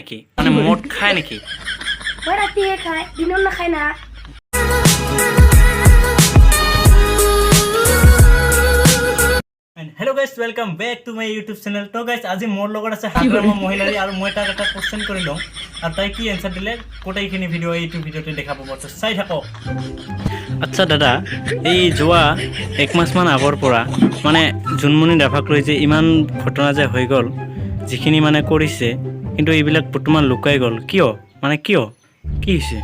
নেকি? মানে মদ খায় নেকি? মই ৰাতিহে খায়, দিনত নাখায় না। Hello guys, welcome back to my YouTube channel. তো গাইছ, আজি মোৰ লগত আছে হাগ্ৰামা মহিলাৰী আৰু মই তাক এটা কুৱেশ্যন কৰি লওঁ আৰু তাই কি এনচাৰ দিলে গোটেইখিনি ভিডিঅ' এইটো ভিডিঅ'তে দেখা পাব। তো চাই থাকক। আচ্ছা দাদা, এই যোৱা এক মাহমান আগৰ পৰা মানে জোনমণি ৰাভাক লৈ যে ইমান ঘটনা যে হৈ গ'ল, যিখিনি মানে কৰিছে, কিন্তু এইবিলাক বৰ্তমান লুকাই গ'ল কিয়? মানে কিয়, কি হৈছে?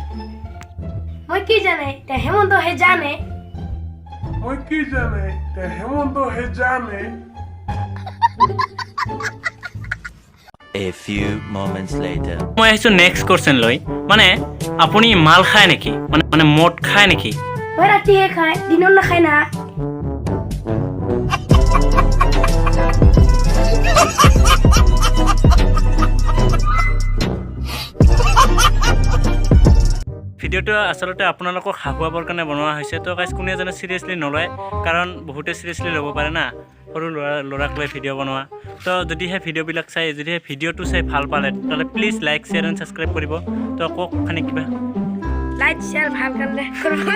মই কি জানে, এতিয়া হেমন্তহে জানে। মই কি জানে, হেমন্তহে জানে। A few moments later. মই আহিছোঁ নেক্সট কুৱেশ্যন লৈ। মানে আপুনি মাল খায় নেকি? মানে মদ খায় নেকি? মই ৰাতিহে খায়, দিনত নাখায় না। ভিডিঅ'টো আচলতে আপোনালোকক হাঁহুৱাবৰ কাৰণে বনোৱা হৈছে। তো গাইজ, কোনে জানে চিৰিয়াছলি নলয়, কাৰণ বহুতে চিৰিয়াছলি ল'ব পাৰে না, সৰু ল'ৰা ল'ৰাক লৈ ভিডিঅ' বনোৱা। তো যদিহে ভিডিঅ'বিলাক চাই, যদিহে ভিডিঅ'টো চাই ভাল পালে, তেতিয়াহ'লে please like, share and subscribe কৰিব। তো কওক খানি কিবা। লাইক শ্বেয়াৰ ভাল কাৰণে কৰিব।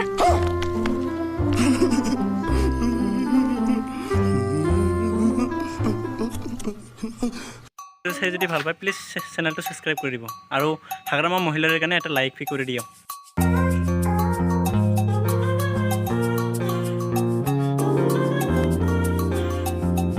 ভিডিঅ' চাই যদি ভাল পায়, প্লিজ চেনেলটো ছাবস্ক্ৰাইব কৰি দিব আৰু হাগ্ৰামা মহিলাৰ কাৰণে এটা লাইক ফি কৰি দিয়ক।